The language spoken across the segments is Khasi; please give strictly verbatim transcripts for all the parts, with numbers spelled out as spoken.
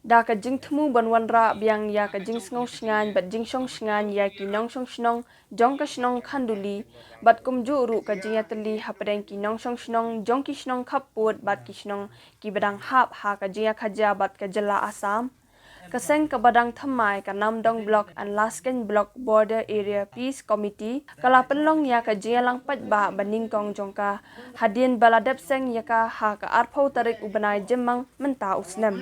Da ka jingthmu ban wanrah biang ïa ka jingsngew shngaiñ bad jingshong shngaiñ ïa ki nongshong shnong jong ka shnong Khanduli, bad kumjuh ruh ka jingïatylli hapdeng ki nongshong shnong jong ki shnong khappud bad ki shnong kiba dang hap ha ka jingïakajia bad ka jylla Assam. Ka seng kaba dang thymmai ka Namdong Block and Laskein Block Border Area Peace Committee ka la pynlong ïa ka jingïalang paidbah ba nyngkong jong ka, hadien ba la dep seng ïa ka ha ka arphew tarik u bnai Jymmang mynta u snem.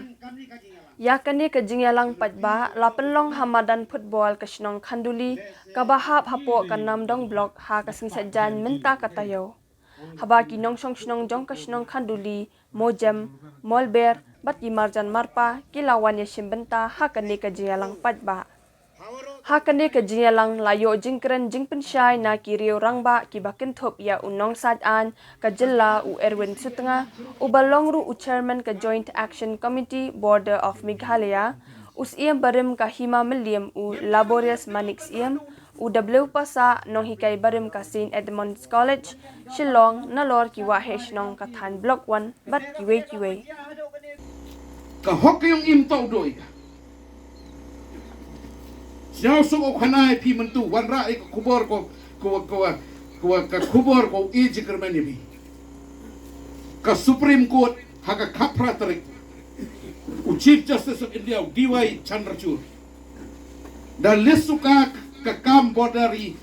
Ïa kane ka jingïalang paidbah la pynlong ha madan football ka shnong Khanduli kaba hap hapoh ka Namdong Block ha ka sngi Saitjaiñ mynta ka taïew, haba ki nongshong shnong jong ka shnong Khanduli, Mojem, Molber bad ki marjan marpa ki la wan ïashim bynta ha kane ka jingïalang paidbah. Ha kane ka jingïalang la ïoh jingkren jingpynshai na ki riew rangbah kiba kynthup ïa u nongsaiñ aiñ ka jylla u Erwin Sutnga, uba long ruh u chairman ka Joint Action Committee Border of Meghalaya, u Syiem barim ka Hima Mylliem u Laborious Manik Syiem, u W Passah, nonghikai barim ka Saint Edmund's College, Shillong, nalor ki waheh shnong ka thaiñ Block One bad kiwei kiwei. Ka hok ka jong i ym toh u dei ka. Sñiawsuk u khana ïa phi mynta, wanrah ïa ka khubor ko, ko, ko, ko, ka khubor ko i jingkyrmen ïa phi. Ka Supreme Court ha ka khatphra tarik, u Chief Justice of India, u D Y Chandrachud, da list suka ka kam border ri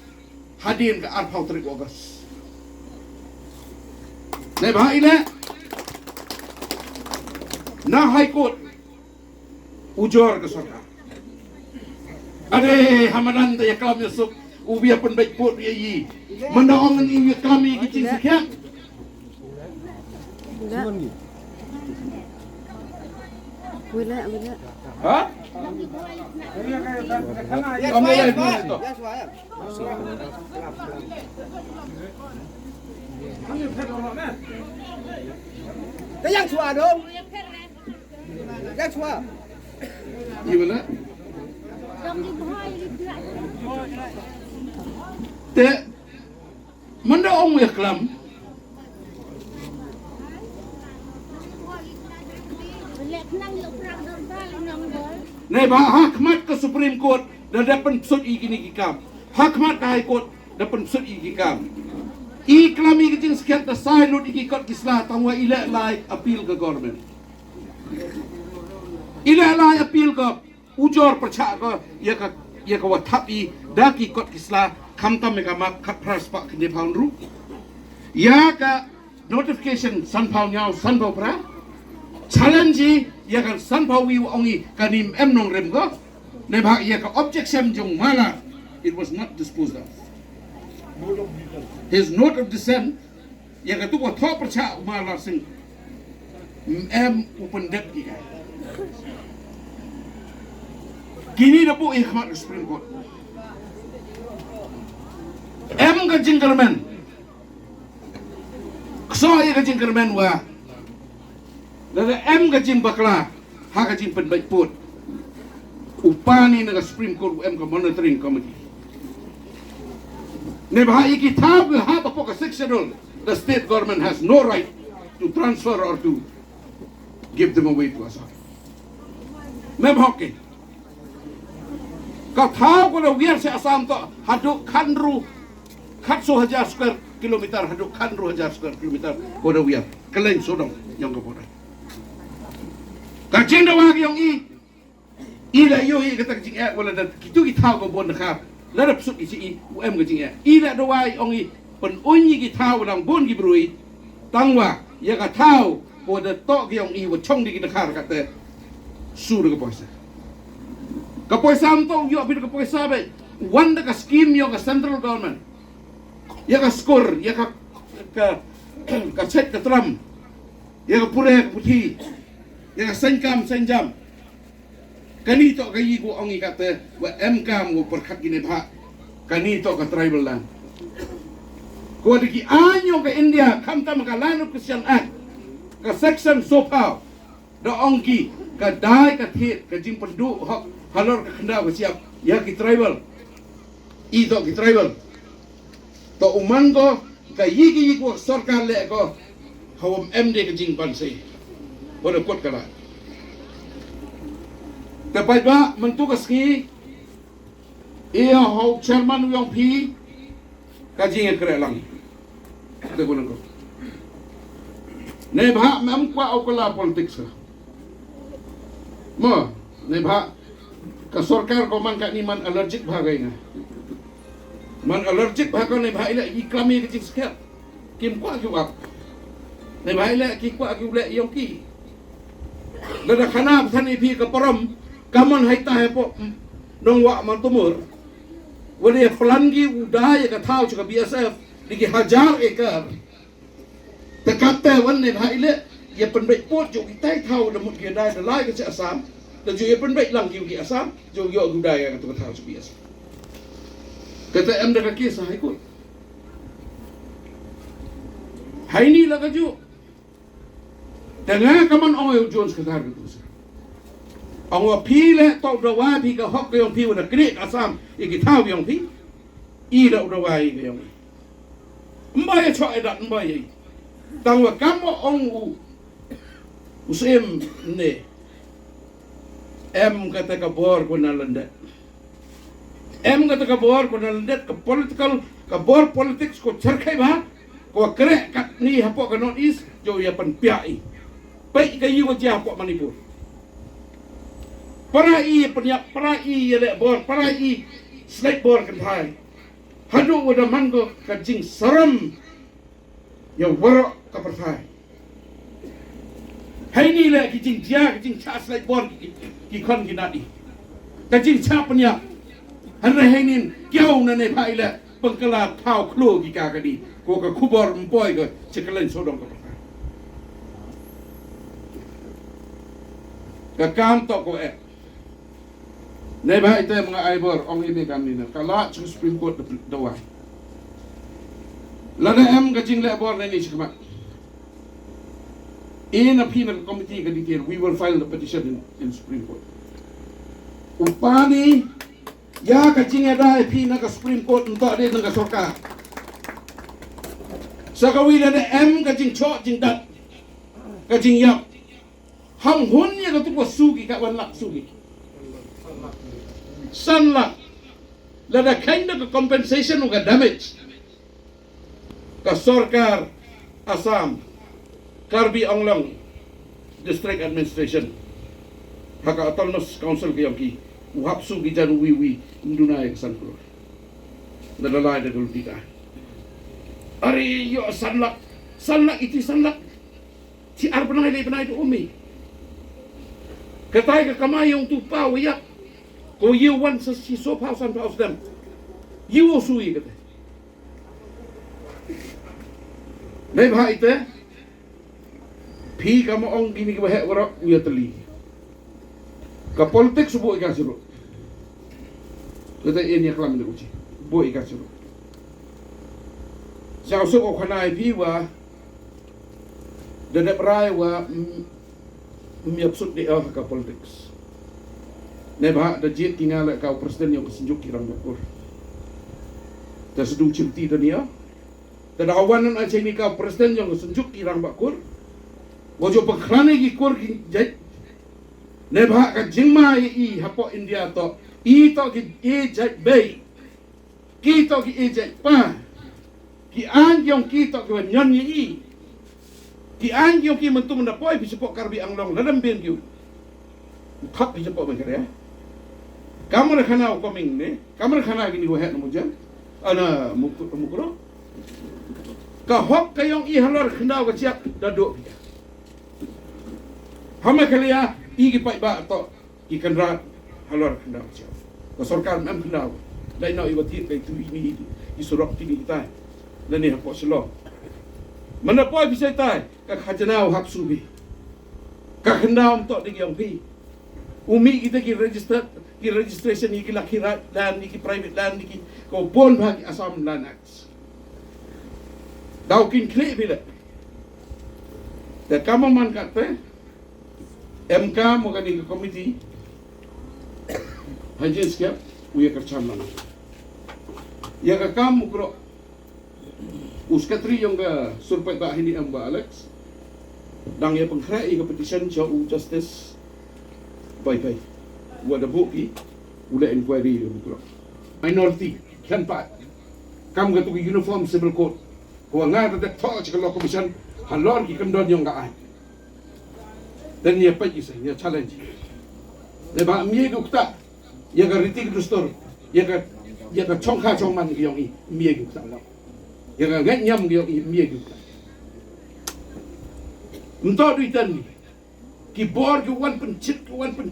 hadien ka arphew tarik August. Neibhah i leh na High Court, ujor ka sorkar. Ade, ha madan da ïaklam ïasuk, u bia pynbeit put ïa i. Manda ong i ïaklam ïa ki jingsakhiat. Ha? Kam ïa ïa ïa to. Ka yang sua dong. Yang sua. Ïa bala. Te manda ong ïaklam. Neibhah ha khmat ka Supreme Court da dep pynpsut ïa kine ki kam. Ha khmat ka High Court da pynpsut ïa ki kam. I klam ïa ki jingsakhiat, da sai lut ïa ki kot ki sla, tangwa i leh lai appeal ka government. I leh lai appeal ka, ujor pyrshah ka ïa ka, ïa ka wa thap i da ki kot ki sla, khamtam ïa ka map khatphra spah khyndaiphew hynriew. Ïa ka notification sanphew hynñiew, sanphew phra. Challenge i ïa ka sanphew wi wa ong i kane ym em nongrim ko. Neibhah ïa ka objection jong Malar, it was not disposed of. His note of dissent, ïa katu ka thoh pyrshah u Malar Singh, ym em u pyndep ïa ka. Kine da buh ïa khmat ka Supreme Court. Em ka jingkyrmen. Kso ïa ka jingkyrmen wa lada em ka jingbakla ha ka jingpynbeit put, u pan i na ka Supreme Court, u em ka monitoring committee. Neibhah ïa ki thaw ki hap hapoh ka Sixth Schedule, the state government has no right to transfer or to give them away to Assam. Mem hok ki. Ka thaw ko da wiar sha Assam to haduh khatynru, khatsaw hajar square kilometer, haduh khatynru hajar square kilometer ko da wiar. Ka leng sodong jong ka border. Ka jingdawa ka jong i, i la ïohi kata ka jingeh, wa lada kitu ki thaw ka bun dkhar, lada psut ki chi i, u em ka jingeh. I la dawa i ong i, pynun ïa ki thaw wa dang bun ki briew, tangwa ïa ka thaw ko da toh ka jong i wa chong da ki dkhar kata, shu da ka poisa. Ka poisa ym toh ïoh beit da ka poisa beit, wan da ka scheme jong ka central government. Ïa ka skur, ïa ka, ka, ka chet ka tram, ïa ka pule ka puthi, ïa ka seng kam seng jam. Kane toh ka i ko ong i kata, wa em kam wa pyrkhat kine bha. Kane toh ka tribal land. Ko da ki aiñ jong ka India, khamtam ka Land Acquisition Act, ka section sophaw, da ong ki, ka dei ka thied ka jingpynduh hok halor ka khyndaw ka shyiap ïa ki tribal. I toh ki tribal. To u man ko, ka yik yik wa sorkar leh ko, ha wa ym em de ka jingpynshai. Wa da kut ka la. Te paidbah mynta ka sngi, ïa u chairman u ïong phi ka jingïakren lang. Te ko nang ko. Neibhah mem kwah u kylla politics ka. Mo, neibhah ka sorkar ko man kane man allergic bha ka ïa nga. Man allergic bha ka neibhah ïa leh i klam ïa ka jingskhem. Kim kwah ki u ap. Neibhah ïa leh ki kwah ki u leh ïong ki. Lada khana pthan ïa phi ka parom, ka mon hai ta hai pok nong wah man tumur. Wali ïa plan ki u dai ïa ka thaw cha ka B S F, di ki hajar ekar. Te kata wan ne bha ile, ïa pynbeit put jong kitai thaw da mut ki dai da lai ka cha Assam, da ju ïa pynbeit lang ki ki Assam, ju ïoh ki dai ka tu ka thaw cha B S F. Kata em da ka kes ha High Court. Hai ni la ka ju. Te nga ka man ong ïa u Jones ka tar ka tu sa. Ong wa phi le to da wa phi ka hok ka yong phi wa da kri ka Assam, ïa ki thaw yong phi. I da u da wa i ka yong. Mba ïa chwa ïa dat mba ïa. Tang wa kam wa ong u. U sim ne. Em kata ka bor ko na landet. Em kata ka bor ko na landet ka political, ka bor politics ko cherkai ba. Ko kre kat ni hapo ka North East, jo ïa pan pia i. Pai ka ïa wa jia hapo Manipur. Para i pynïap, para i ïa leh bor, para i slek bor kan thai. Haduh wa da man ko ka jingsaram ïa waroh ka pyrthai. Hai ni le ki jingjia, ki jingchah slek bor ki, ki, ki khon ki nadi. Ka jingchah pynïap. Hynrei hai nin kiaw na ne phai le pengkela thaw khlo ki ka ka di. Ko ka khubor mpoi ka chekalen sodong ka pyrthai. Ka kam to ko eh. Neibhah ite ma nga ai bor, ong ine kam ni na. Ka la chu Supreme Court da, da wai. Lada em ka jingleh bor ne ni chikmat. Ina phi na ka committee ka detail, we will file the petition in, in Supreme Court. Upani, ïa ka jingada phi na ka Supreme Court nta de na ka sorkar. Sa ka wi lada em ka jingchok jingdat. Ka jingïap. Ham hun ïa ka tu ko sugi ka wan lak sugi. San lak. Lada kain da ka compensation u ka damage. Ka sorkar Assam. Karbi Anglong District Administration. Ha ka Autonomous Council ka yong ki. U hap sugi jan wi wi. Mduna ïa ka san klur. Lada lai da ka luti ka. Ari yo san lak. San lak iti san lak. Chi ar bnai le bnai tu umi. Katai ka kamai yong tu pa wa yak. Ko ïa wan sa chi so phaw san phaw snem. Ïa wa sui katai. Neibhah ite. Phi kama ong kini ki wahek warok u ïa teli. Ka politics u boi ka suru. Kata in ïa klam ni uji. Boi ka suru. Sa usuk u khana ïa phi wa. Da dep rai wa, mm, mm, ïa psut di, oh, ka politics. Neibhah da jied ki nga le ka u president yong ka Synjuk ki Rangbah Kur. Da sdu chimti da nia. Da da wan nan a chini ka u president yong ka Synjuk ki Rangbah Kur. Wa jo pengkhlane ki kur ki jait. Neibhah ka jingma i, i hapo India to. I to ki i jait bei. Ki to ki ejek pa. Ki an yong ki to ki wan yon yi i. Ki an yong ki mentum na poi bi sepo Karbi Anglong la dam bin yu. Thap bi sepo me kare. Kamar khana u coming ne. Kamar khana gini wa het na mujan. Ana mukro. Ka hok ka yong i halor khndaw ka chiap da do bi. Hama khalia i ki paidbah to. Ki kynrad halor kyndaw chiaw. Ka sorkar em kyndaw. Dai nau i wa thied kai tu i mi i surok ti ni tai. Lane hapoh Shillong. Mana poi bisai tai ka khajana u hap subi. Ka kyndaw mtok di yong phi. U mi kita ki register, ki registration i ki laki land, i ki private land, i ki ko bon bha ki Assam Land Act. Daw kin klik bila. Da kama man kat pe. Em kam mo kani ka committee. Hajin skep u ya kercham lang. Ya ka kam u kro. U secretary yong ka surpet ba hini em ba Alex. Dang ya pengkhre i ka petition cho u justice. Bye bye. Wa da buh ki u leh inquiry ïa u klok. Minority khlem pat kam ka tu ki Uniform Civil Code. Ko wa nga da dep thoh sha ka Law Commission halor ki kyndon jong ka aiñ. Te ïa peit ïa sa ïa challenge. Te ba ym ïa ki ukta ïa ka riti ka dustur ïa ka ïa ka chong kha chong man ki jong i ym ïa ki ukta. Ïa ka ngeit ñiam ki jong i ym ïa ki ukta. Ym toh dei ten ki bor ki wan pynchit ki wan pyn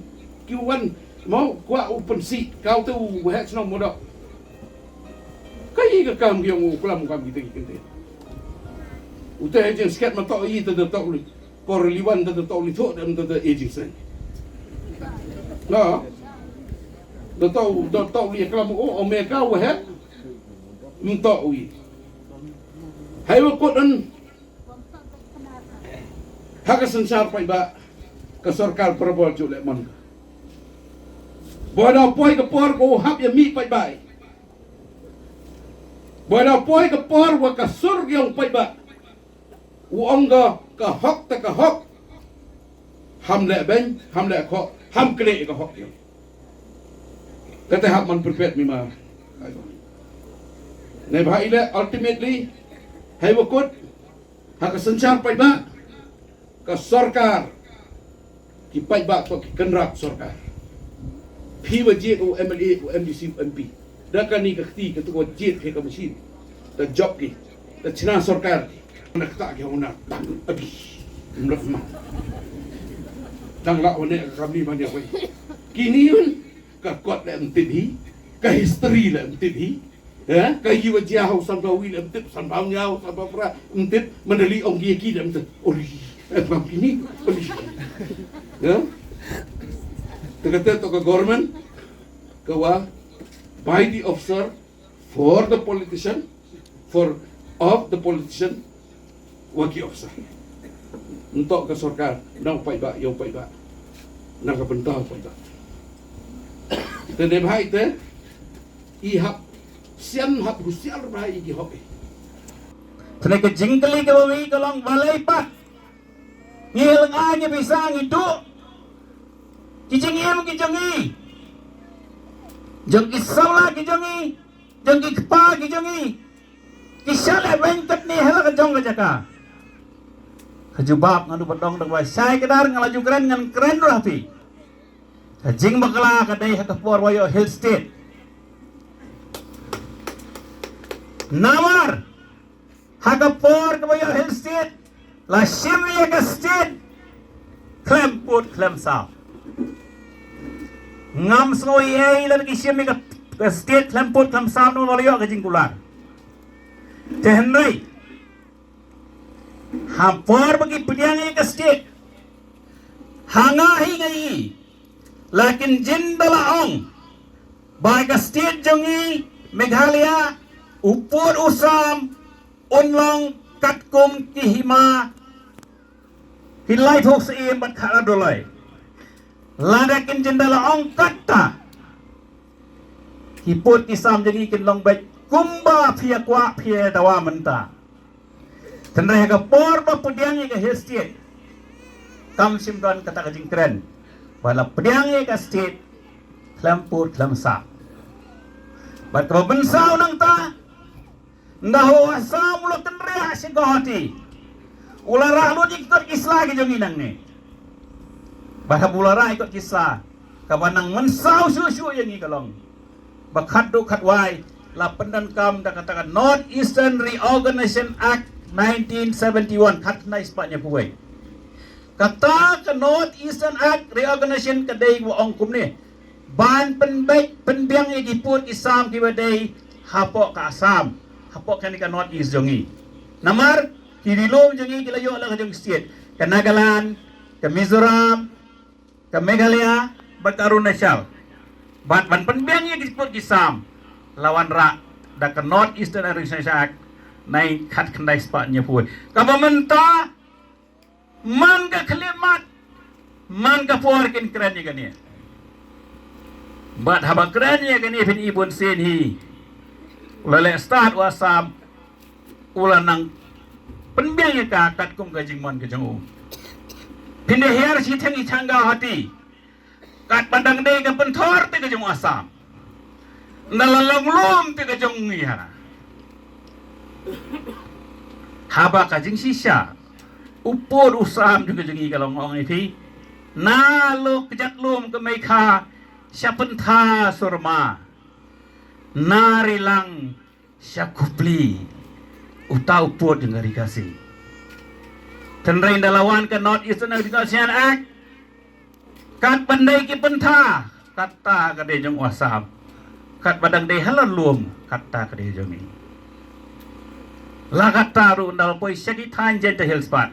ki wan mo kwah u pynsih ka u te u heh shnong mo dok. Ka i ka kam ki ong u klam kam ki te ki kynte. U te jing sket ma toh i te te toh li por li wan te te toh li thoh dem te te e jing sen. Na te toh te toh li klam u o me ka u heh ym toh u i. Hai wa kot un Ha ka synshar paidbah ka sorkar parabor ju leh mon. Ba da poi ka por ko hap ïa mih paidbah. Ba da poi ka por wa ka sur ki ong paidbah. U ong ka ka hok ta ka hok. Ham leh beng, ham leh khok, ham kle ka hok ïa. Kata hap man prepare mi ma. Ne ba i leh ultimately hai wa kot Ha ka synshar paidbah ka sorkar ki paidbah ko ki kynrap sorkar. Phi wa jied u M L A u M D C u M P da kani ka kti ka tu wa jied phi ka machine. Da jop ki da chna sorkar na kata ki hona abi mlak ma. Dang la wane ka kami mane wei kini un ka kot le mtip hi ka history le mtip hi. Eh, ka yi wa jia hau san ba wi le mtip san ba nya hau san ba pra mtip mandali ong ki ki le mtip. Ori. Eh, bang kini. Ori. Ya. Te kata to ka government ka wa by the officer for the politician for of the politician wa ki officer. Ntok ka sorkar nang paidbah ïa u paidbah nang ka bynta u paidbah. Te dei bha ite i hap sian hap husiar bha i ki hok i. Te ka jingkylli ka ba wi ka long balei pat ngi leng a ngi bisa ngi duh ki jingim ki jong i jong ki samla ki jong i jong ki kpa ki jong i ki sha le beng kat ni hela ka jong ka jaka. Ka jubab ngan u ba dong dong ba shai ka dar ngan la ju kren ngan kren ruh phi. Ka jingbakla ka dei ha ka por wa ïoh Hill State. Namar ha ka por ka wa ïoh Hill State la shim ïa ka state khlem put khlem saw. Ngam sngew ei ei la ki shim ïa ka state khlem put khlem saw no la ïoh ka jingkular. Te hynrei ha por ba ki pdiang ïa ka state ha nga hi nga i la kin jin da la ong ba ka state jong i Meghalaya u put u sam un long katkum ki hima ki lai thok sa im bat kha la dolai. Lada kin jin da la ong kata ki put ki sam jong i kin long beit kumba phi ïa kwah phi ïa dawa mynta. Tynrai ha ka por ba pdiang ïa ka Hill State kam shym don kata ka jingkren ba la pdiang ïa ka state khlem put khlem sam. Bad kaba mynsaw nangta nda ho Assam u la tynrai ha shi Guwahati u la rah lut ïa ki kot ki sla ki jong i nangne. Bad haba u la rah ïa ki kot ki sla kaba nang mynsaw shuh shuh ïa ngi ka long ba khatduh khatwai la pyndonkam da kata ka North Eastern Reorganization Act nineteen seventy-one khatkhyndai spah hynñiewphew wei. Kata ka North Eastern Act Reorganization ka dei ba ong kumne ban pynbeit pynbiang ïa ki put ki sam ki ba dei hapoh ka Assam hapoh kane ka North East jong i. Namar ki ri lum jong i ki la ïoh la ka jong state ka Nagaland ka Mizoram ka Meghalaya bad ka Arunachal. Bad ban pynbiang ïa ki put ki sam la wanrah da ka North Eastern Reorganization Act nai khatkhyndai spah hynñiewphew. Kaba mynta man ka khyllipmat man ka por kin kren ïa kane. Bad haba kren ïa kane phin i bun sien hi u la leh stad u Assam u la nang pynbiang ïa ka katkum ka jingmon ka jong u. Phin da hiar shi theng i chang Guwahati Kat ba dang dei ka pynthor te ka jong u Assam. Nda la long lum te ka jong ngi ha. Haba ka jingshisha u pud u sam jong ka jong ngi ka long ong ïa phi. Na lo kjat lum ka Meikha sha Pyntha Surma. Na Rilang sha Khupli. Uta u pud jong ka Ri Khasi. Tynrai nda la wan ka North Eastern Agriculture Act. Kat ban dei ki pyntha, kata ka dei jong u Assam. Kat ba dang dei halor lum, kata ka dei jong ngi. La kata ruh nda la poi sha ki thaiñ Jaintia Hills pat.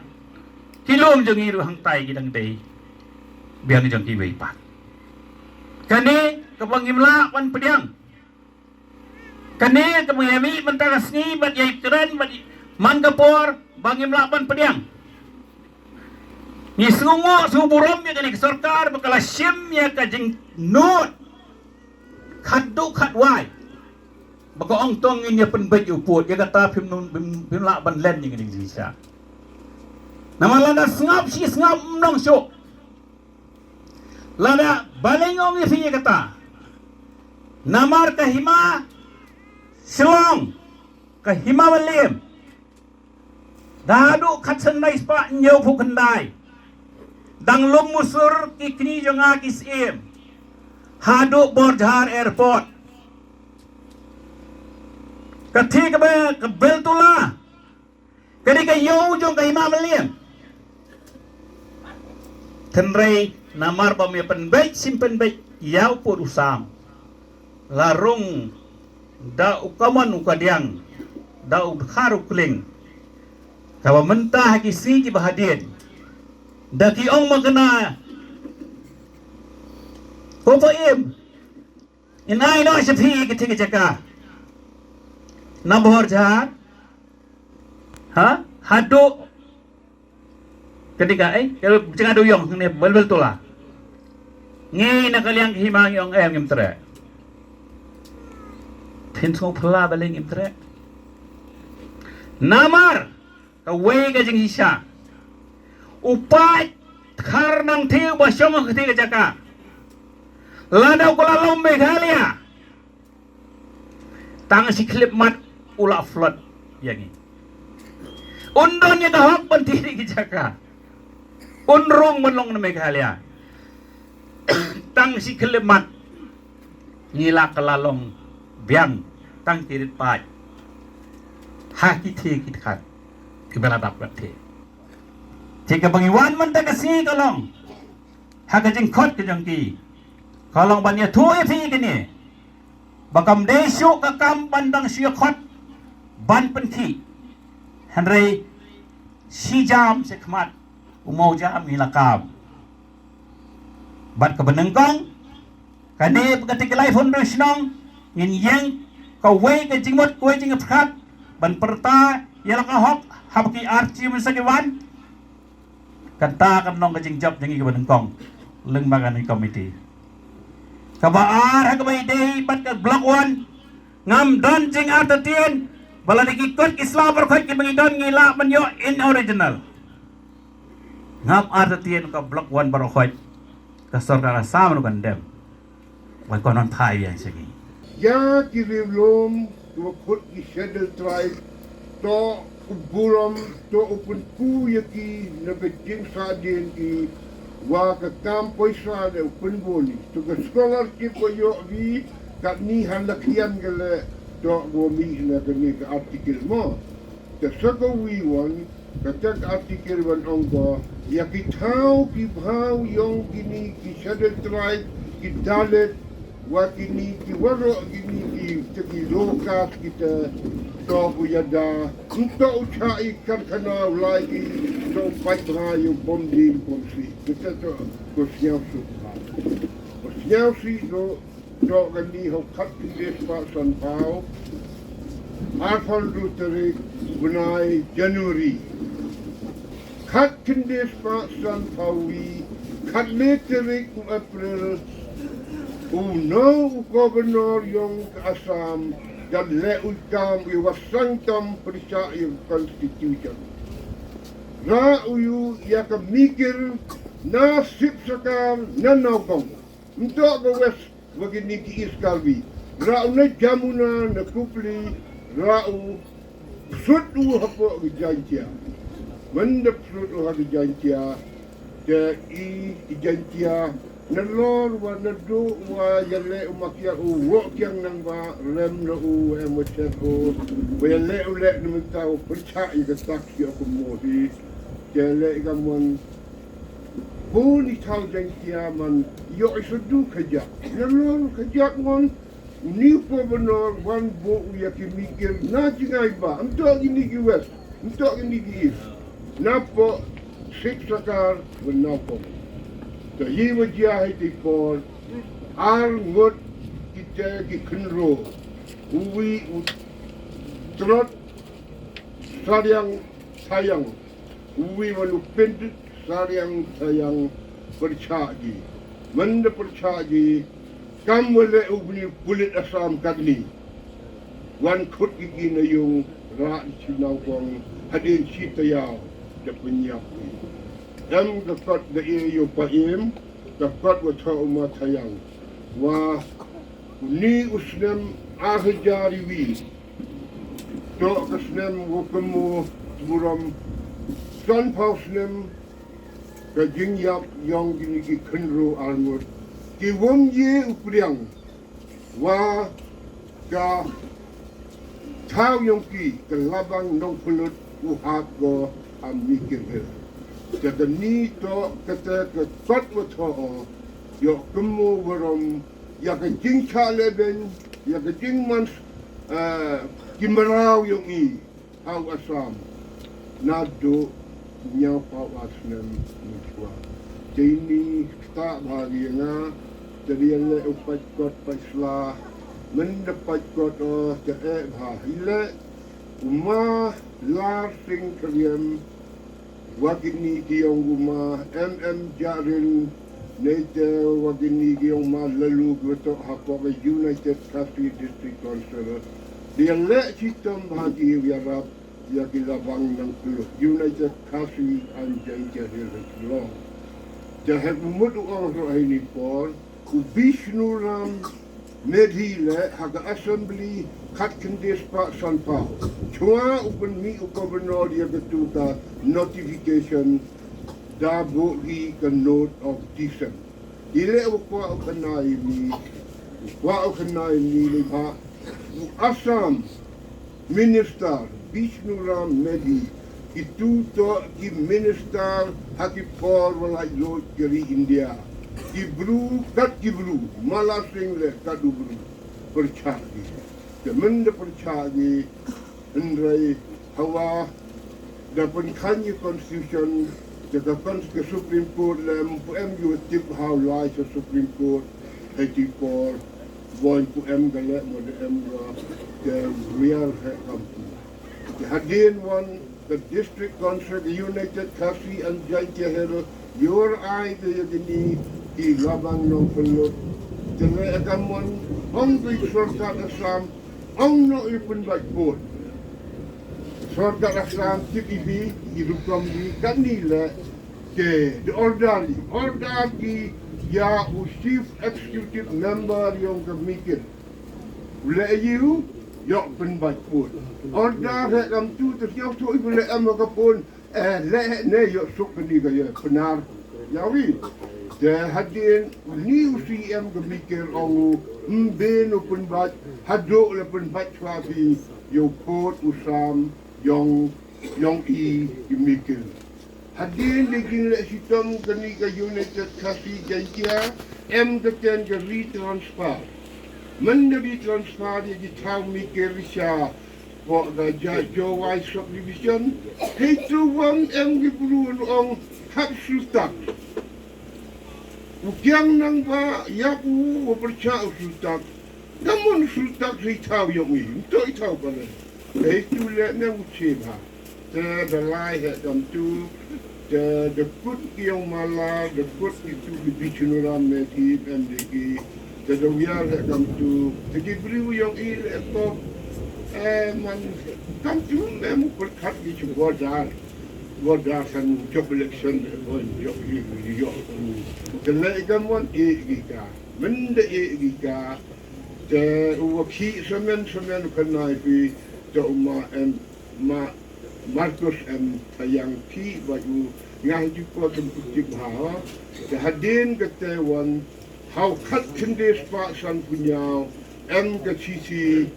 Ki lum jong ngi ruh hangtai ki dang dei biang jong kiwei pat. Kane kaba ngim lah ban pdiang. Kane kaba ïa mih mynta ka sngi bad ïa kren bad man ka por ba ngim lah ban pdiang. Ngi sngewnguh sngew burom ïa kane ka sorkar ba ka la shim ïa ka jingnud khatduh khatwai. Ba ka ong tang ngin ïa pynbeit ïa u pud, ïa kata phim nun, phim, phim lah ban len ïa kane ka jingshisha. Namar lada sngap shi sngap ym nong shuh. Lada balei nga ong ïa phi ïa kata. Namar ka hima Shillong, ka hima Mylliem. Da haduh khatsan lai spah hynñiewphew khyndai. Dang lum musur ki kñi jong nga ki syiem. Haduh Borjhar Airport. Ka thie kaba ka Beltola. Ka dei ka ïew jong ka hima Mylliem. Tynrai namar ba me pynbeit sim pynbeit ïa u pud u sam. La rung da u kamon u kadiang da u dkhar u kling. Kaba mynta ha ki sngi kiba hadien da ki ong ma kane ko pa im. Ina ino sha phi ki thik jaka. Na Borjhar. Ha? Haduh. Ka dei ka, eh, ka jaka duyong ne bel bel tula. Ngi na ka liang ki hima ngi ong em ngim treh. Phin sngewphylla balei ngim treh. Namar kawei ka jingshisha. U paid khar nang thiew ba shong ka thie ka jaka. Lada u ka la long Meghalaya. Tang shi khyllipmat u la flood ïa ngi. Un don ïa ka hok ban thie ki jaka. Un rung ban long na Meghalaya. Tang shi khyllipmat ngi la ka la long biang tang ki rit paid. Ha ki thie ki khat ki ba la dap kat thie. Thie kaba ngi wan mynta ka sngi ka long ha ka jingkhot ka jong ki. Ka long ban ïathuh ïa phi kane. Ba kam dei shuh ka kam ban dang shu ïakhot ban pynkhih. Hynrei shi jam shi khmat u mawjam ngi la kam. Bad kaba nyngkong kane ba ka Tiklai Foundation ngin ïeng kawei ka jingmut kawei jingpyrkhat ban pyrta ïa la ka hok haba ki archi mynsa ki wan. Kata kan long ka jingjop jong ngi kaba nyngkong lyngba kane ka komiti. Kaba ar ha kaba ïadei bad ka block one ngam don jingartatien ba lada ki kot ki sla baroh khoit kiba ngi don ngi lah ban ïoh in original. Ngam artatien ka block one baroh khoit ka sorkar Assam ruh kan dem. Wan kon on phai biang sha ngi. Ïa ki riewlum kiba kut ki Scheduled Tribe to u burom to u pynku ïa ki na ka jingsahdien ki wa ka kam poisa da u pynbun to ka scholarship wa ïoh wi katni ha la khian ka le to wa mi na kane ka article mo. Te sa ka wi wan, kata ka article wan ong ko, ïa ki thaw ki bhaw yong kini ki Scheduled Tribe, ki Dalit, wa kini ki waroh kini ki, te ki low caste kita, to ku ïada, to u chah i karkhana u lai ki, to u pait bha ïa u bom din bom si. Kita to ko sñiaw suk bha. Ko sñiaw si to, to kani ha u khatkhynde spah sanphaw. Arphew hynriew tarik bnai January. Khatkhynde spah sanphaw wi, khatle tarik u April. U no u governor yong ka Assam, da leh u kam i wa sangtam pyrshah ïa u constitution. Ra u ïa ka mikir na sip sakar na Nongkong. Mtok ka West wa kini ki East Karbi. Rau na Jamuna na Kupli rau sut u hapoh ki Jaintia. Mendep sut u ha ki Jaintia. Te i ki Jaintia na lor wa na du wa yale u makia u wok yang nang ba rem na u em wa chet u wa yale u le na menta u percha i ka tak si aku mohi. Te le i ka mon Bun i thaw Jaintia man yo i sudu kajak. Na lor kajak mon ni ko benor wan bo u ya ki mikir na jingai ba. Mtok ini ki West, mtok ini ki East. Na po sik sakar wa na po. Ta yi wa jia hai ti por ar ngot kita ki kynro. Uwi u trot sariang sayang. Uwi wa nu pind sariang sayang percha gi. Menda percha gi kam wale ubni pulit Assam kadni. Wan khut gi gi na yung ra i chinau kong hadin chi tayaw da penyap gi. Em ka kot da e yo pa im ka kot wa tha uma thayang. Wa ni usnem ahajar iwi. Tok ka snem wa kemu burom san pau snem ka jingyap yong kini ki kynru armut ki wong ye u priang wa ka thaw yong ki ka labang nong pulut u hap go am ni kin hel. Ka ka ni tok ka te ka kot wa tho o yo kemu burom ya ka jingcha leben ya ka jingman ki maraw yong i. Hau Assam na du nyaw pau asnem mutwa. Teini kta bha ri nga te ri le u pait kot pait sla men da pait kot o te e bha ile uma lar sing keriem wa kini ki yong uma em em jarin neite wa kini ki yong ma lalu gwetok hapok United Khasi District Council. Dia le chitom bha ki yarap ya ki labang nang pelu United Khasi and Jaintia Hills Long. Te hek mut u ong ro hai ni por u Bishnu Ram Medhi le ha ka assembly khat khyndai spah san pau. Chwa u pynmih u governor ya ka tu ka notification da bu i ka note of dissent. Ile u kwa u khynnai ni u kwa u khynnai ni le ba u Assam Minister Bishnu Ram Medhi ki tu to ki minister ha ki por wa lai lo jari India ki bru kat ki bru mala sing le kat u bru percha ki. Te men da percha ki hynrei hawa da pynkhan ki constitution te ka kon ka Supreme Court le em pu em yu tip how lai ka Supreme Court hai ti por boin pu em ka le mo da em ga ke real he kam. Te hadien wan ka District Council ka United Khasi and Jaintia Hills yor ai ka ya kini ki labang nong pelut te le ka mon ong ka sorkar Assam ong no i pun bai pun. Sorkar Assam tip i bi i rukom bi kani le ke the order i order ki ya u chief executive member yong ka mikir. U le yu yok pun bai pun. Order he kam tu te yok tu i le am ka pun. Eh, le ne yo suk ni ga ye penar. Ya wi. Te hadien ni u C M ga mikir ong u mbin u pun bat hadu le pun bat chwa bi yo put u sam yong yong i i mikir. Hadien de jing le sitom ga ni ga United Khasi Jaintia em ga ten ga retransfer. Men ga retransfer ye ji thaw mikir sha Pok ga ja Jowai subdivision. Hei tu wam em ki bru ong hap sultak. U kiang nang ba yak u wa percha u sultak. Namun sultak hei thaw yong i. Mto i thaw pala. Hei tu le ne u che ba. Te da lai he kam tu. Te da kut ki yong mala, da kut ki tu ki bichunura me ki M D K. Te da wiar he kam tu. Te ki bru yong i le pok. Eh, man kam tu me mu perkat ki chu border. Border kan job election de bon job i yo. Te le i kam wan i ki ka. Mynda ïa ki ka te u wa khih semen semen u khanai phi te u ma em ma Markus em tayang khih ba u ngah ju ko tem putik ha. Te hadien ka te wan hau khat khynde spah san pynñiaw em ka chithi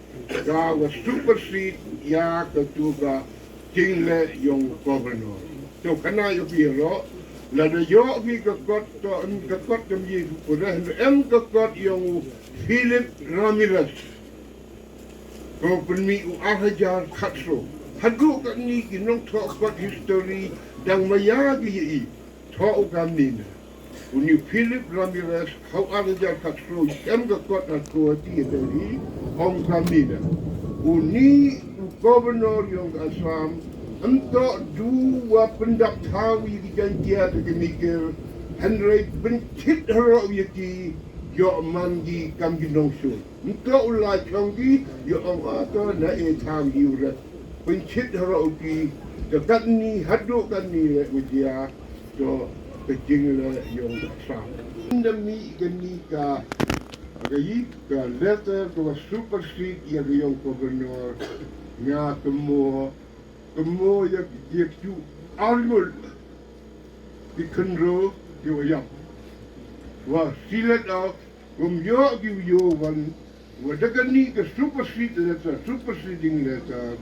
ka wa supersede ïa ka tu ka jingleh yong governor. To khana ïa phi ro lada ïoh phi ka kot to em ka kot kam ye phi pure em ka kot yong u Philip Ramirez. Ko pynmih u ar hajar khatso. Haduh katni ki nongthoh kot history dang maya ki ïa i. Thoh u kamni na. Uni Philip Ramirez hau ar hajar khatso em ka kot ha Guwahati Delhi ong kamni na. Uni u governor yong Assam em to du wa pyndap thaw ïa ki Jaiñtia da ki Mikir hynrei pynchit haroh ïa ki ïoh man ki kam ki nongshun. Nto u la chong ki ïoh ong a to na e tham ki u rep. Pynchit haroh u ki da katni haduh katni le u jia to ka jingleh yong Assam. Nda mi kani ka ka yi ka letter ka wa supersede ïa ka yong governor nga kamo kamo ïa ki ju arngut ki kynro ki wa yap wa silet of Kum ïoh ki ïoh wan wa da kani ka supersede letter, superseding letter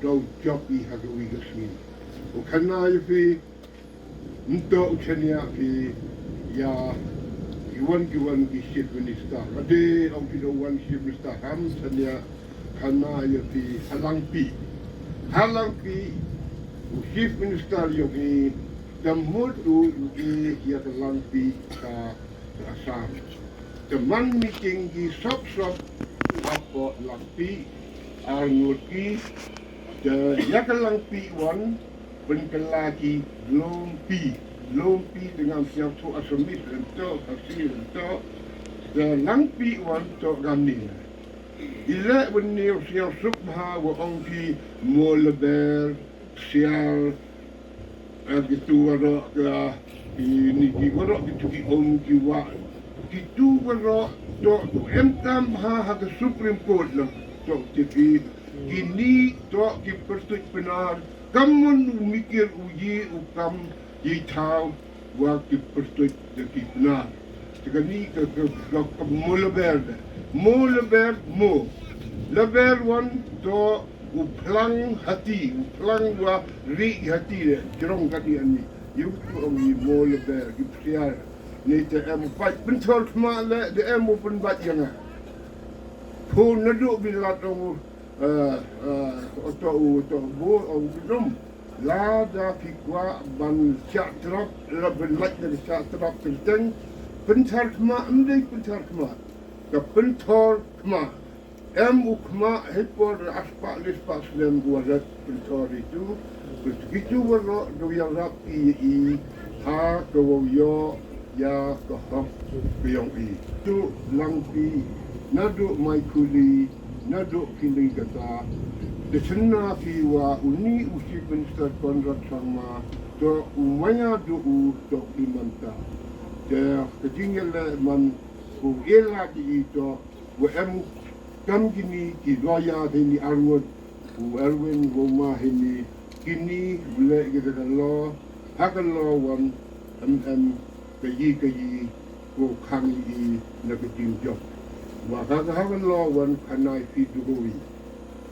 daw jop i ha ka wi ka sngi. U khana ïa phi nto u chania phi ïa ki wan ki wan ki chief minister. Ade ong ki daw wan chief minister ham chania khana ïa phi ha Langpih. Ha Langpih u chief minister ïong i da mut u ïong i ïa ka Langpih ka Assam. Te man meeting ki sop sop hapoh Langpih, arngut ki, te ïa ka Langpih wan, pynkylla ki Longpih, Longpih te ngam sngewthuh Assamese lem to, Khasi lem to, te Langpih wan to kamni. I leh wan ne u sngewsuk bha wa ong ki mo leber, sial, eh, kitu waroh ka, ki ni ki waroh kitu ki um ki wah. Kitu waroh to tu em tam ha ha ka Supreme Court lang to te ki ki ni to ki pyrtuit Pnar kam mon u mikir u yi u kam yi thaw wa ki pyrtuit da ki Pnar. Te kani ka ka ka ka mo leber de. Mo leber mo. Leber wan to u phlang hati, u phlang wa ri hati de, jrong kati ani. Yu tu ong i mo leber, ki psiar. Ni te em u pait pynthor khma le, de em u pynbait janga. Phu nadu bi lat ong u, eh, eh, oto u, oto u bo, ong u num. Lada phi kwah ban shah trap, la ban lait na shah trap teng teng. Pynthor khma, em dei pynthor khma. Ka pynthor khma. Em u khma hei por ar spah le spah snem u wa ret pynthor itu. Kitu waroh do ïarap i i ha ka wa ïoh ïa ka hok ka yong i. Tu Langpih naduh Maikhuli naduh Pyidaungsu kata. Te sngewna phi wa uni u Chief Minister Conrad Sangma to u maya do u to di manta. Te ka jingïaleh man ku ela di i to Wa em kam kini ki lawyer hini arngut, u Erwin Woma hini, kini u leh kita ka law, ha ka law wan em em ka yi ka yi ko khang i na ka jingjop. Wa ka ka ha ka law wan khanai fi duhoi.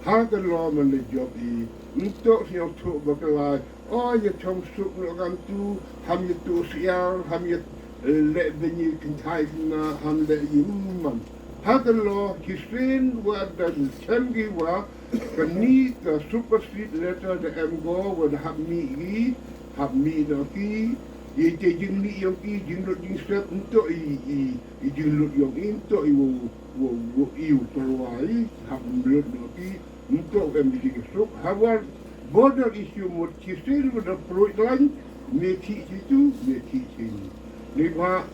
Ha ka law man la jop i, ntok sñiaw thok ba ka lai, O, ïa chong suk noh kam tu, ham ïa tu siar, ham ïa, eh, leh bynñi kynthai kynna, ham leh ïa man. Ha ka law, ki sien wa da chem ki wa, kani ka supersede letter da em ko, wa da hap mih ki, hap mih noh ki, ïa te jingmih yong ki, jinglut jingsep, nto i, i, i jinglut yong i, nto i wo, wo, wo, i u perwai, hap lut noh ki, Ntok em ki suk, ha war border issue mut ki sien wa da pruit lain, me ki situ, me ki sini. Ni ba,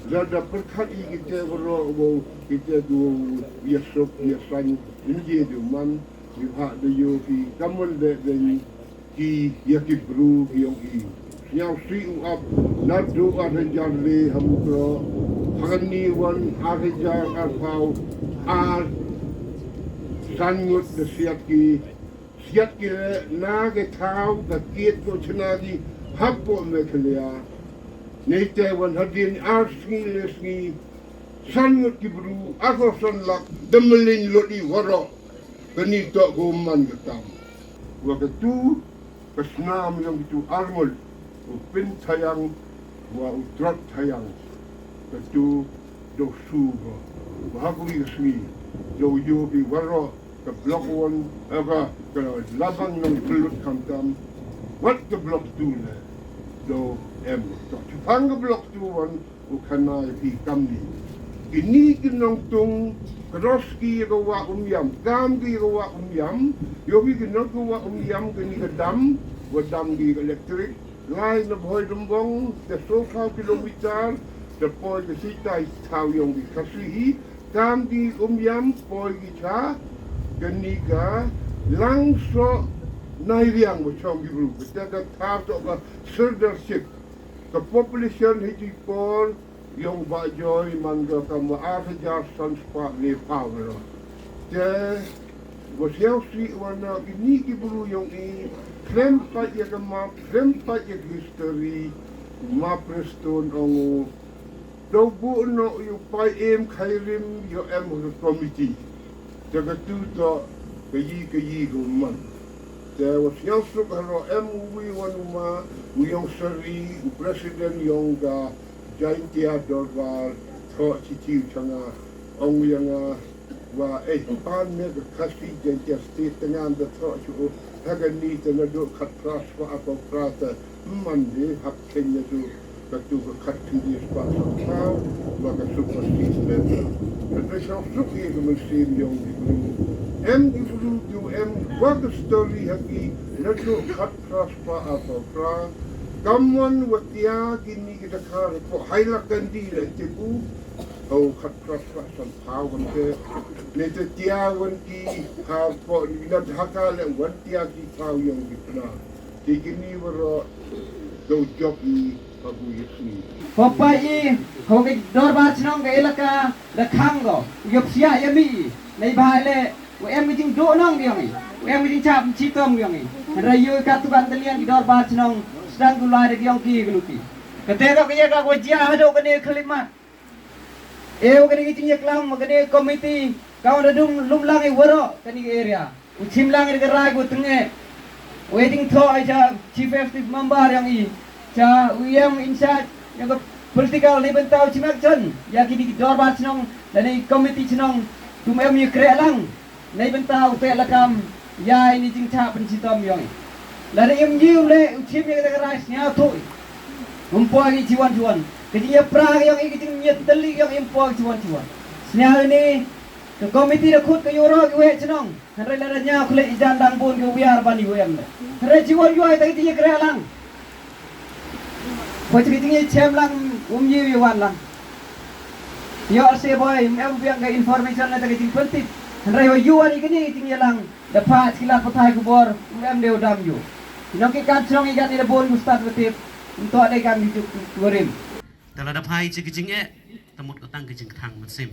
da da pyrkhat i kita waroh wa kita du ïa suk, ïa sain, nje du man, ni ba da ïoh ki, kammon de, de ni, ki, ïa ki bru, ki yong i. Sñiaw si u ap, naduh ar hajar le ha Mukroh, Pagani wan arhajar arphaw ar, san ngut da siat ki, siat ki leh na ka thaw ka kiad ko chna ki hapoh Meghalaya. Neite wan hadien ar sngi le sngi, san ngut ki bru, arphaw san lak da mlien lut i waroh. Kani toh ko man ka kam. Wa katu ka snam yong kitu arngut, u Pin Thayang wa u Trot Thayang, katu do su ba, ba ha kuri ka sngi do yo ki waroh ka Block One, eh, ka, ka Labang nong Plut khamtam, wat ka Block Two le do em. To chupang ka Block Two wan u khana ïa phi kamni. Kini ki nongtung, cross ki ïa ka wah Umïam, kam ki ïa ka wah Umïam, ïohi ki nong ka wah Umïam, kini ka dam, wa dam ki ka electric line na Bhoi Dombong, ka sophaw kilometer, ka poi ka sitai thaw yong ki Khasi hi, kam ki Umïam, poi ki cha, kani ka Langsoh Nairiang wa chong ki bru, ka ta ka thaw to ka Sirdarship. Ka population hi ki por yong Bah Joy man ka kam wa ar hajar san spah ne phaw ro. Te wa siaw si wa na kini ki bru yong i, khlem pat ïa ka map, khlem pat ïa ka history, Map Prestone ong u, do bu no yu pai em khai rim yo em ka committee. Te katu to ka yi ka yi ko man. Te wa siaw suk haro em u wi wan u ma, u yong sari, u president yong ka Jaintia Dorbar, tho chi chi u changa, ong u yanga, wa, eh, pan me ka Khasi Jaintia State, tengam da tho chu, ha kani te na do khat pras wa apo prata, man de hap ken na do, katu ka khat kindi spah san phaw, wa ka super state level. Ka te shong suk ye ka mynsiem yong ki bru. Em ki bru tu em, wa ka story ha ki, na do khat pras wa apo pra. Kamon wa tia kini ki ta kha ko hai la kandi le te ku. Ho khat pras wa san phaw kan te. Ne te tia wan ki ha ko ni na dhaka le wan tia ki phaw yong ki pna. Te kini waro do jop ni ha bu yek ni. Ko pa i, ko ke dorbar chnong ke elaka da khang ko. Yop sia ya mi. Nei ba le, u em ki jing do nong yong i. U em ki jing chap chi tom yong i. Ra yu ka tu kan telian ki dorbar chnong. Sedang tu lai de yong ki ke luti. Kate ko ke ya ka ko jia hado kane khalimat. Eo kane ki jingïaklam, kane committee, ka wan da dum lum lang i waroh kane ka area. U chim lang i ka rai ko tenge. U waiting tho ai cha chief executive member yong i. Cha u yong in charge yong ka political ni bynta u chim action. Ya kini ki dorbar chnong, lane committee chnong, tum em ïa kreh lang. Nei bynta u teh lakam ïa ini jingchah pynshitom yong i. Lada im ngi u leh u chim ïa kata ka rai sñiaw thuh i. Um poi ki jiwan jiwan. Ka jingïapra yong i, ka jingïatylli yong i um poi ki jiwan jiwan. Sñiaw ini ka komiti da khut ka ïuroh ki wei chnong. Hynrei lada ñiaw khleh i jan dang bun ki wiar ban i wei em leh. Hynrei jiwan jiwan i ta ka jingïakre lang. Poi ka jingïachem lang um ïa wan lang. Ïoh se boi, em biang ka information na ta ka jingpyntip. Hynrei wa yu ani kini ka jingïalang. Da pha ki la pathai khubor, em dei u dam yu. Nong ki kat chnong i kat ni da bun u stad wa tip. Nto dei kam yu tuk turim. Te lada phai chi ka jingeh, te mut ka tang ka jingkthang mynsiem.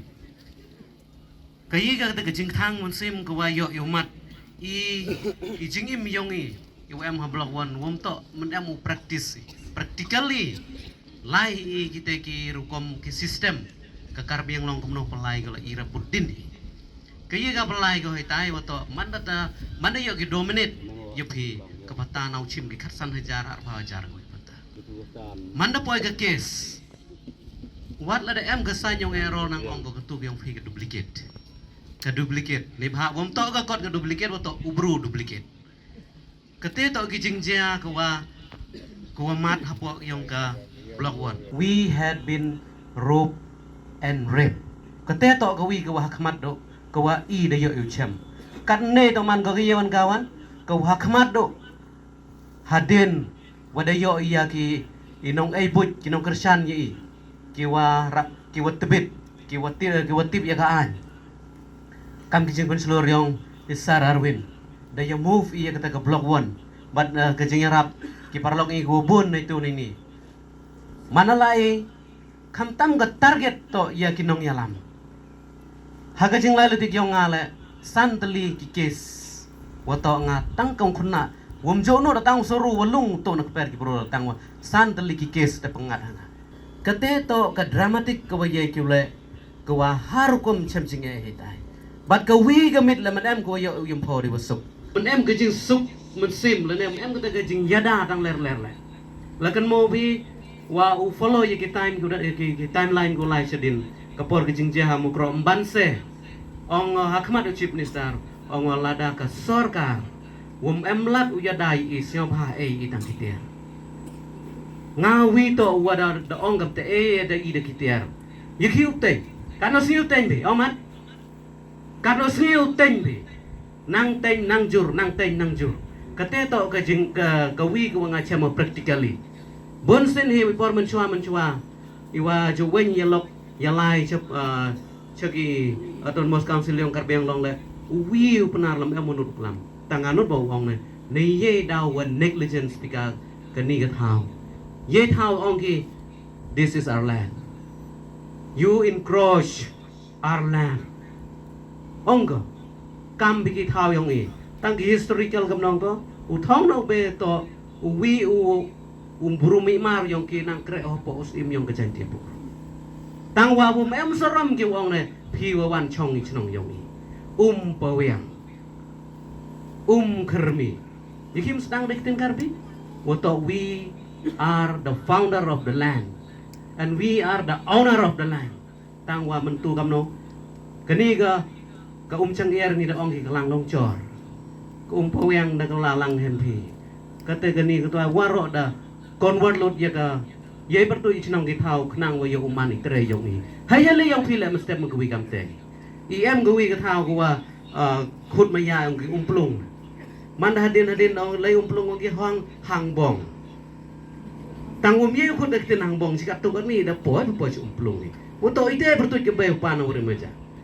Ka yi ka, ka jingkthang mynsiem ka wa ïoh ïoh mat. I, i jingim yong i, i wa em ha Block One, wom toh, men em u practice. Practically, lai i kita ki rukom ki system. Ka Karbi Anglong kumno pynlai ka la i ra bud din i. Ka yi ka pynlai ka hoi tai wa toh, man da ta, man da ïoh ki dominate, ïoh phi, ka pata nau chim ki khatsan hajar, arphaw hajar ka hoi pata. Man da poi ka case. Wat lada em ka sign yong error nang ong ko ka tuk yong phi ka duplicate. Ka duplicate. Ni bha wom toh ka kot ka duplicate, wa toh u bru duplicate. Kate toh ki jingjia ka wa, ka wa mat hapoh yong ka Block One. We had been robbed and raped. Kate toh ka wi ka wa ha khmat do, ka wa i da ïoh ïoh chem. Kat ne toh man ka ki yawan ka wan, ka wa ha khmat do. Hadien wa da ïoh ïa ki, i nong ei buit, ki nong kyrshan ïa i. Ki wa ra, ki wa tbit, ki wa ti, ki wa tip ïa ka aiñ. Kam ki jingpynshlur yong i Sir Arwin. Da ïa move ïa kata ka Block One. Bad, eh, ka jingïarap ki paralok i ki wa bun na itu na ini. Mana lai Khamtam ka target toh ïa ki nongïalam. Ha ka jinglai lynti ki ong nga leh san tylli ki case. Wa toh nga tang kam khun na. Wam jono da tang soru wa lung to na kper ki bro tang wa san tylli ki case te pyngat ha nga. Kate toh ka dramatic ka wa ye ki leh ka wa har kum chem jinge hitai. Bat ka wi ka mit le man em ka wa yo yum pho di wa suk. Man em ka jing suk man sim le nem em ka ta ka jing yada tang ler ler le. La kan mo bi wa u follow ye ki time ku da ki, ki timeline ku lai sedin. Ka por ka jing jia ha mukro mban se. Ong ha khmat u chief minister. Ong lada ka sorkar wam em lat u yada i sñiaw bha ei i tang ki tiar. Nga wi to wa da, da ong kam te ei da i da ki tiar. Ye ki u teng. Ka no sñiaw teng bi, ong mat. Ka no sñiaw teng bi. Nang teng nang jur, nang teng nang jur. Kate to ka jing ka, ka wi ka wa nga chem practically. Bun sin hi wi por menchua menchua. Iwa ju wen ya lok ya lai chep, ah, cheki Autonomous Council yong Karbi Anglong le. Wi u pnar lam em nut lam. Tang anut ba u ong ne. Ne ye da wa negligence tika kani ka thaw. Ye thaw ong ki, "This is our land. You encroach our land." Ong ko, kam bi ki thaw yong i. Tang ki historical kam nong to. U thong no be to, u wi u, u bru mi mar yong ki nang kre ho po us im yong ka Jaintia Pur. Tang wa bu mem saram ki ong ne, phi wa wan chong i chnong yong i. Um pawiang. Um khermi. Ye kim sdang dek tin Karbi. Wa to we are the founder of the land. And we are the owner of the land. Tang wa mentu kamno. Kani ka, ka um chang er ni da ong ki ka lang nong chor. Ka um pawiang da ka la lang hem phi. Kate kani ka twa waro da convert lut ya ka. Ye bertu i chnong ki thaw khnang wa ya uman i tre yong i. Hai ya le yong phi le mestep ma ka wi kam te. I em ka wi ka thaw ka wa, ah, khut ma ya yong ki umplung. Man da hadin hadin ong le umplung ong ki hong hang bong. Tang um ye khut da ki tin hang bong si ka tu ka ni da poi poi si umplung ni. Wa to i te bertu ki bai pa na wari ma ja.